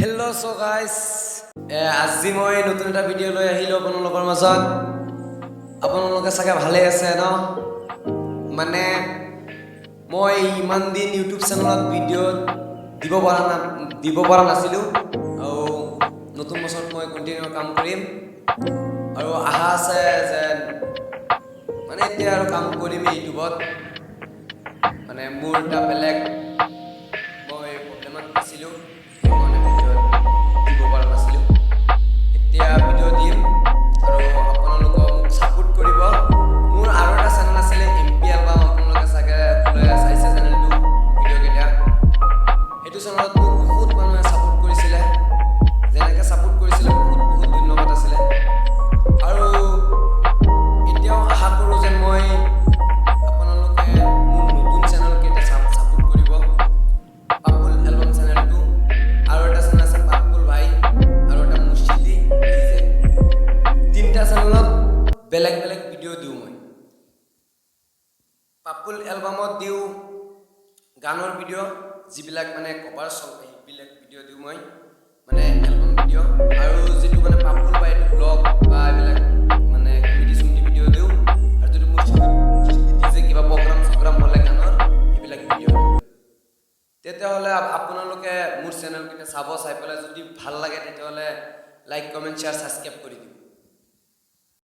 Hello' চ' গাইছ, আজি মই নতুন এটা ভিডিঅ' লৈ আহিলোঁ আপোনালোকৰ মাজত। আপোনালোকে চাগে ভালেই আছে ন? মানে মই ইমান দিন ইউটিউব চেনেলত ভিডিঅ' দিব পৰা নাছিলোঁ আৰু নতুন বছৰত মই কণ্টিনিউ কাম কৰিম আৰু আশা আছে যে মানে এতিয়া আৰু কাম কৰিম ইউটিউবত। মানে মোৰ এটা বেলেগ মই প্ৰব্লেমত আছিলোঁ, সেইকাৰণে ভিডিঅ' দিব পৰা নাছিলোঁ। এতিয়া ভিডিঅ' দিম আৰু আপোনালোকক মোক ছাপোৰ্ট কৰিব। মোৰ আৰু এটা চেনেল আছিলে এম পি এলবাম। আপোনালোকে চাগে সকলোৱে চাইছে চেনেলটো, ভিডিঅ'কেইটা। সেইটো চেনেলত মোক বহুত মানুহে ছাপোৰ্ট কৰিছিলে। যেনেকৈ ছাপোৰ্ট কৰিছিলে, বহুত বহুত ধন্যবাদ আছিলে। আৰু এতিয়াও আশা কৰোঁ যে মই আপোনালোকে মোৰ নতুন চেনেলকেইটা ছাপোৰ্ট কৰিব। পাপুল এলবাম চেনেলটো আৰু এটা চেনেল আছে পাপুল ভাই আৰু এটা মুৰ্শিদি ডিজে। তিনিটা চেনেলত বেলেগ বেলেগ ভিডিঅ' দিওঁ মই। পাপুল এলবামত দিওঁ গানৰ ভিডিঅ', যিবিলাক মানে কভাৰ চং, সেইবিলাক ভিডিঅ' দিওঁ মই, মানে এলবাম ভিডিঅ'। আৰু যিটো মানে পাপুল বা এইটো ব্লগ বা এইবিলাক মানে কমেডি চমেডি ভিডিঅ' দিওঁ। আৰু যিটো মুৰ্শিদি ডিজে, কিবা প্ৰগ্ৰাম চগ্ৰাম হ'লে গানৰ সেইবিলাক ভিডিঅ' দিওঁ। তেতিয়াহ'লে আপোনালোকে মোৰ চেনেলকেইটা চাব। চাই পেলাই যদি ভাল লাগে, তেতিয়াহ'লে লাইক, কমেণ্ট, শ্বেয়াৰ, ছাবস্ক্ৰাইব কৰি দিব।